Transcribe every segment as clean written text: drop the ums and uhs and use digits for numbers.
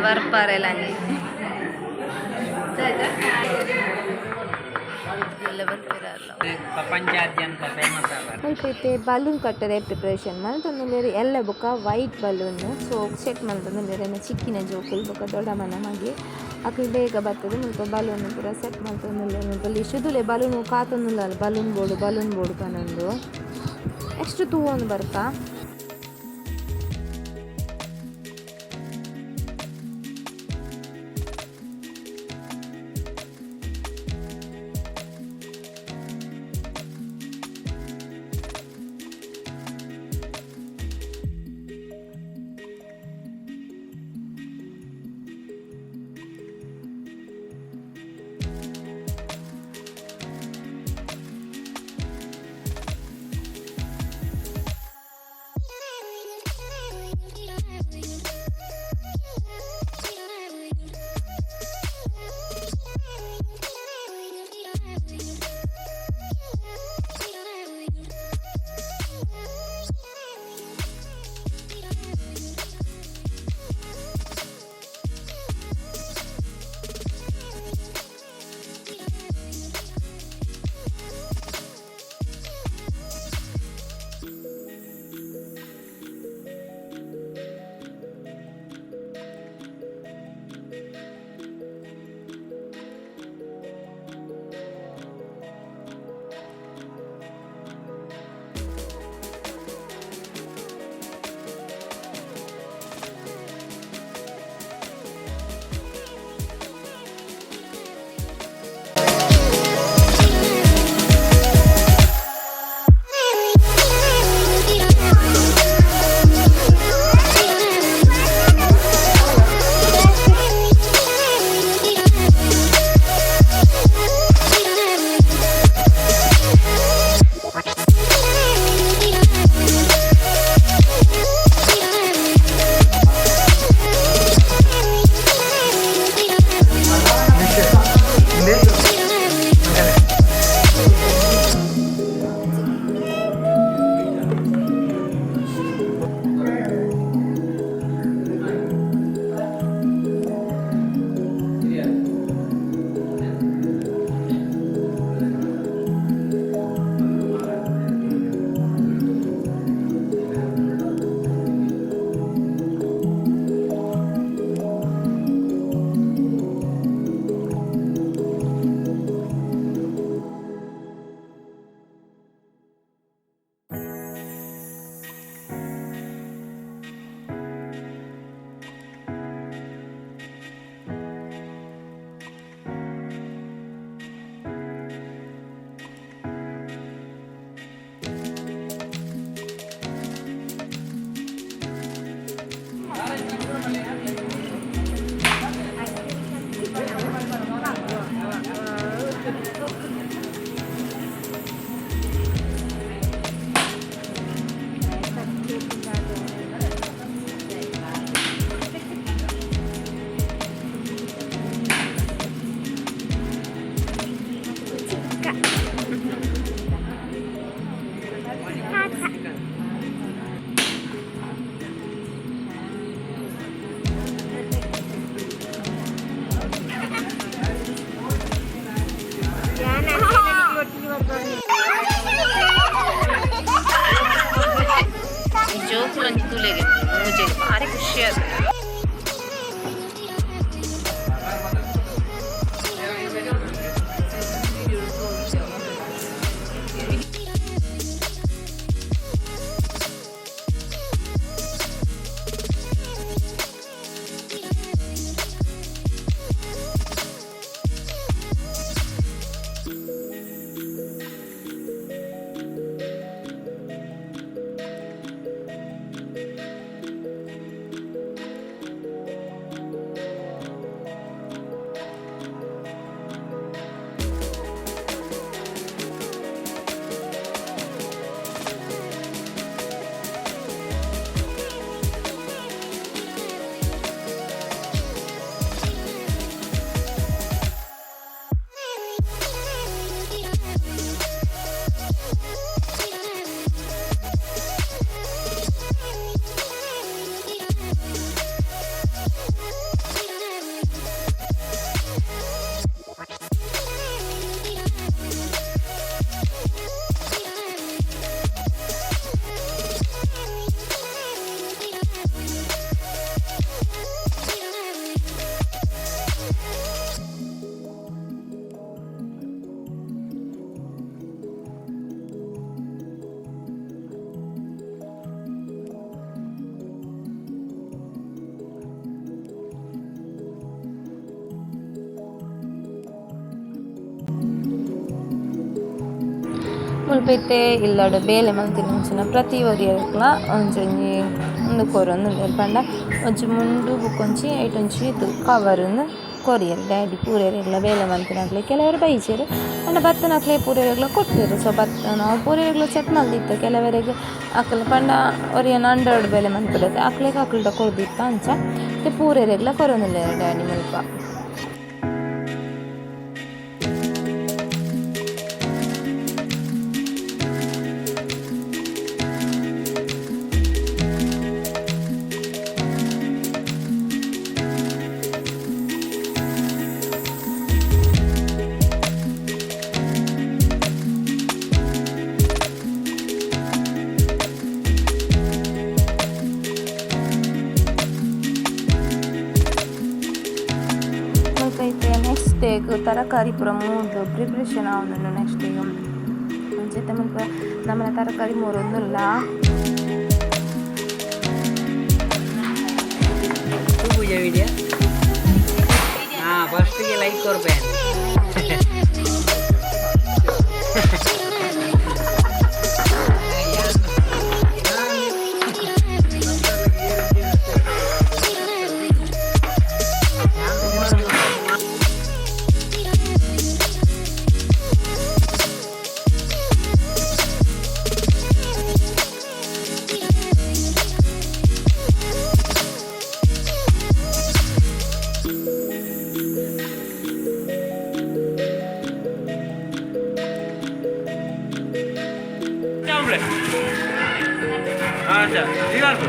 ಬರ್ಪಾರೆಲ್ಲ ಎಲ್ಲ ಬರ್ಪಿರಲ್ಲ. ಪ್ರಪಂಚಾದ್ಯಂತ ಫೇಮಸ್ ಆದ. ಮುಲ್ಪ ಇತ್ತೆ ಬಲೂನ್ ಕಟ್ಟರೆ ಪ್ರಿಪರೇಷನ್ ಮಲ್ತೊಂದುಲ್ಲೆರ್. ಎಲ್ಲೆ ಬೊಕ ವೈಟ್ ಬಲೂನ್. ಸೊ ಸೆಟ್ ಮಲ್ತೊಂದುಲ್ಲೆರ್. ಎನ್ನ ಚಿಕ್ಕಿನ ಜೋಕುಲು ಬೊಕ ದೊಡ್ಡಮ್ಮನ ಮಗೆ ಅಕುಲು ಬೇಗ ಬತ್ತುದು ಮುಲ್ಪ ಬಲೂನ್ ಪೂರ ಸೆಟ್ ಮಲ್ತೊಂದುಲ್ಲೆರ್. ಮುಲ್ಪ ಲಿಶುದುಲೆ ಬಲೂನ್ ಕಾತೊಂದುಲ್ಲಲ್, ಬಲೂನ್ ಬೋಡು ಬಲೂನ್ ಬೋಡು ಪನೊಂದು. ನೆಕ್ಸ್ಟ್ ತೂವೊಂದು ಬರ್ಕ. ಈ ಜೋಕುಲೊಂಜಿ ತೂಲೆಗೆ ಮೂಜೆಗ್ ಬಾರಿ ಖುಷಿ ಆತುಂಡು. ಮುಲ್ಪ ಇತ್ತೆ ಇಲ್ಲಡ್ ಬೇಲೆ ಮಲ್ತಿನಂಚಿನ ಪ್ರತಿ ಒರಿಯಗ್ಲ ಒಂಜೊಂಜಿ ಉಂದು ಕೊರೊಂದುಲ್ಲೆರ್ ಪಂಡ ಒಂಜಿ ಮುಂಡು ಬೊಕೊಂಜಿ ಐಟ್ ಒಂಜಿ ಇದು ಕವರ್ ನ್ ಕೊರಿಯೆರ್ ಡ್ಯಾಡಿ ಪೂರೆರೆಗ್ಲ ಬೇಲೆ ಮಲ್ತಿನಕ್ಲೆಗ್ ಕೆಲವೆರ್ ಬೈಜೆರ್ ಪಂಡ ಬತ್ತಿನಕ್ಲೆ ಪೂರೆರೆಗ್ಲ ಕೊರ್ತೆರ್. ಸೊ ನಾವು ಪೂರೆರೆಗ್ಲ ಸೆಟ್ ಮಲ್ದಿತ್ತ ಕೆಲವೆರೆಗ್ ಅಕುಲು ಪಂಡ ಒರಿಯನ ಅಂಡರ್ಡ್ ಬೇಲೆ ಮನ್ಪುಡತೆ ಅಕ್ಲೆಗ್ ಅಕುಲ್ಡ ಕೊರ್ದಿತ್ತ ಅಂಚ ಇತ್ತೆ ಪೂರೆರೆಗ್ಲ ಕೊರೊಂದುಲ್ಲೆರ್ ಡ್ಯಾಡಿ ಮುಲ್ಪ. ಮುಲ್ಪ ಇತ್ತೆ ನೆಕ್ಸ್ಟ್ ಡೇಗ್ ತರಕಾರಿ ಪೂರ ಮೂರ್ದು ಪ್ರಿಪ್ರೇಷನ್ ಆವೊಂದುಂಡು ನೆಕ್ಸ್ಟ್ ಡೇಗ್ ಅಂಚ ಮುಲ್ಪ ನಮನ ತರಕಾರಿ ಮೂರೊಂದುಲ್ಲ. ಪೂಜೆ ವಿಡಿಯೋ ಹಾಂ ಫಸ್ಟಿಗೆ ಲೈಕ್ ಕೊರ್ಬೇಕು. আচ্ছা ঠিক আছে।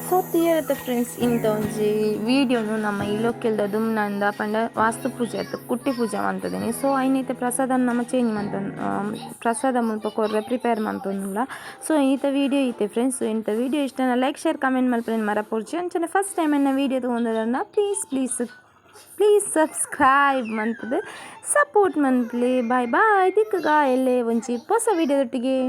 ಸೊ ತೀರತ್ತೆ ಫ್ರೆಂಡ್ಸ್, ಇಂಥ ಒಂಜಿ ವೀಡಿಯೋನು ನಮ್ಮ ಇಲೋಕೆಲ್ದ ದುಮ್ನಂದ ಪಂಡ ವಾಸ್ತು ಪೂಜೆ ಆಯ್ತು ಕುಟ್ಟಿ ಪೂಜೆ ಮಂತದೇನಿ. ಸೊ ಐನೈತೆ ಪ್ರಸಾದ ನಮ್ಮ ಚೇಂಜ್ ಮಂತ ಪ್ರಸಾದ ಮುಲ್ಪ ಕೊರ್ರೆ ಪ್ರಿಪೇರ್ ಮಂತೊಂದುಲ್ಲ. ಸೊ ಈತ ವೀಡಿಯೋ ಐತೆ ಫ್ರೆಂಡ್ಸ್. ಸೊ ಇಂಥ ವೀಡಿಯೋ ಇಷ್ಟನ ಲೈಕ್ ಶೇರ್ ಕಮೆಂಟ್ ಮಲ್ಪುನ ಮರಪೊಡ್ಚಿ. ಅಂಚನೆ ಫಸ್ಟ್ ಟೈಮ್ ಎನ್ನ ವೀಡಿಯೋ ತಗೊಂಡ್ರನ್ನ ಪ್ಲೀಸ್ ಪ್ಲೀಸ್ ಪ್ಲೀಸ್ ಸಬ್ಸ್ಕ್ರೈಬ್ ಮಂತದ ಸಪೋರ್ಟ್ ಮನ್ಪುಲೆ. ಬಾಯ್ ಬಾಯ್, ದಿಕ್ಕಗ ಎಲ್ಲೆ ಒಂಜಿ ಹೊಸ ವೀಡಿಯೋದೊಟ್ಟಿಗೆ.